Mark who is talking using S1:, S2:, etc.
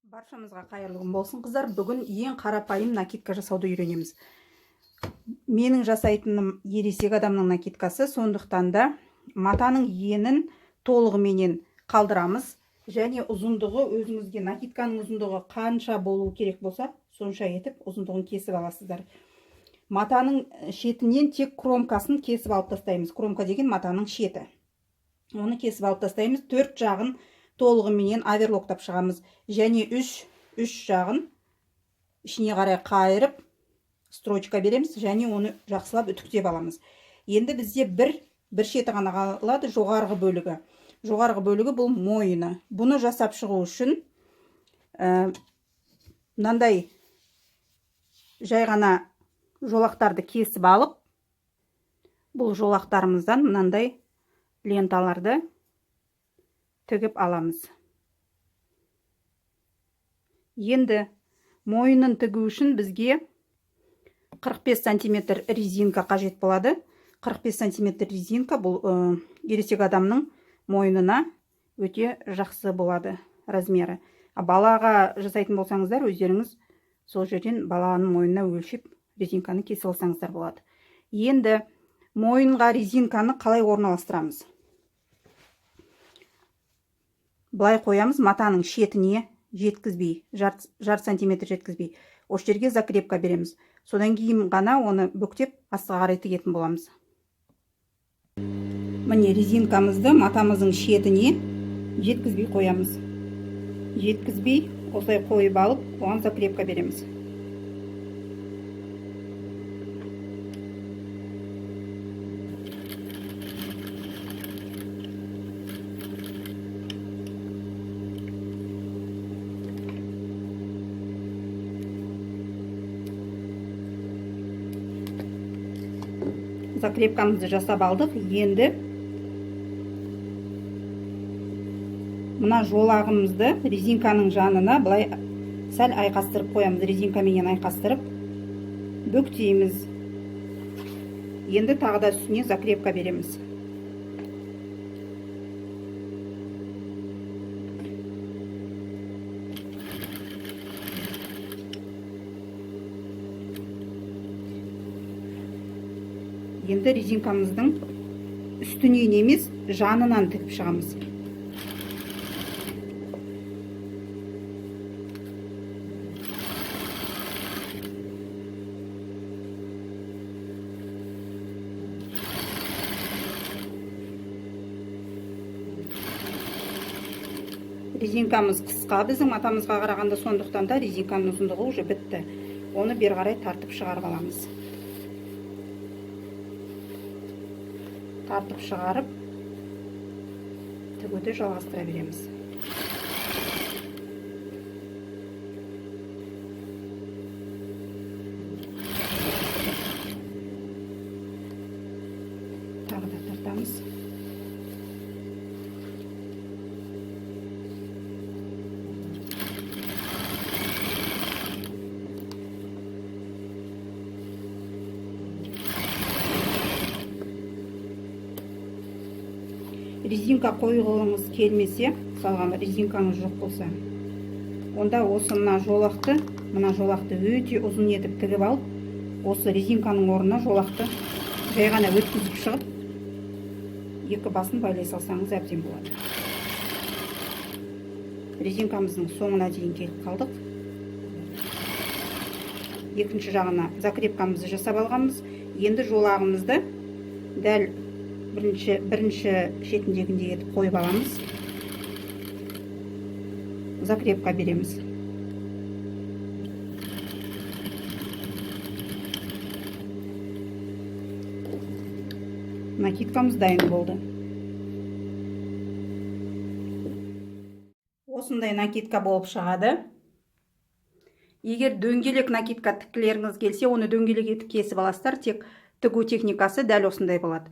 S1: Баршамызға қайырлы күн болсын, қыздар. Бүгін ең қарапайым накидка жасауды үйренеміз. Менің жасайтыным ересек адамның накидкасы, сондықтан да матаның енін толығыменен қалдырамыз және ұзындығы өзіңізге накидканың ұзындығы қанша болу керек болса, сонша етіп ұзындығын кесіп аласыздар. Матаның шетінен тек кромкасын кесіп алып тастаймыз. Кромка деген матаның шеті. Оны кесіп алып тастаймыз. Төрт жағын толығыменен оверлоктап шығамыз және үш жағын ішіне қарай қайырып строчка береміз және оны жақсылап үтіктеп аламыз. Енді бізде бір шеті ғана қалады, жоғарғы бөлігі. Жоғарғы бөлігі бұл мойыны. Бұны жасап шығу үшін мынандай жай ғана жолақтарды кесіп алып, бұл жолақтарымыздан мынандай ленталарды тігіп аламыз. Енді мойынын тігу үшін бізге 45 сантиметр резинка қажет болады. 45 сантиметр резинка бұл ересек адамның мойнына өте жақсы болады размері. А балаға жасайтын болсаңыздар, өздеріңіз сол жерден баланың мойнына өлшеп резинканы кесіп алсаңыздар болады. Енді мойынға резинканы қалай орналастырамыз? Былай қоямыз, матаның шетіне жеткізбей, жарты сантиметр жеткізбей. Осы жерге закрепка береміз. Содан кейін ғана оны бүктеп астыға қарай тігетін боламыз. Міне, резинкамызды матамыздың шетіне жеткізбей қоямыз. Жеткізбей осылай қойып алып, оған закрепка береміз. Закрепкамызды жасап алдық. Енді мына жолағымызды резинканың жанына былай сәл айқастырып қоямыз. Резинкаменен айқастырып бүктейміз. Енді тағы да үстіне закрепка береміз. Енді резинкамыздың үстінен емес, жанынан тігіп шығамыз. Резинкамыз қысқа біздің матамызға қарағанда, сондықтан да резинканың ұзындығы уже бітті. Оны бері қарай тартып шығарып аламыз. Тартып шығарып, тігуді жалғастыра береміз. Тағы да тартамыз. Резинка қойғыңыз келмесе, мысалға, резинкаңыз жоқ болса, онда осы мына жолақты өте ұзын етіп тігіп алып, осы резинканың орнына жолақты жай ғана өткізіп шығып, екі басын байлай салсаңыз, әбден болады. Резинкамыздың соңына дейін келіп қалдық. Екінші жағына закрепкамызды жасап алғанбыз. Енді жолағымызды дәл бірінші шетіндегіндей етіп қойып аламыз, закрепка береміз. Накидкамыз дайын болды. Осындай накидка болып шығады. Егер дөңгелек накидка тіккілеріңіз келсе, оны дөңгелек етіп кесіп аласыздар, тек тігу техникасы дәл осындай болады.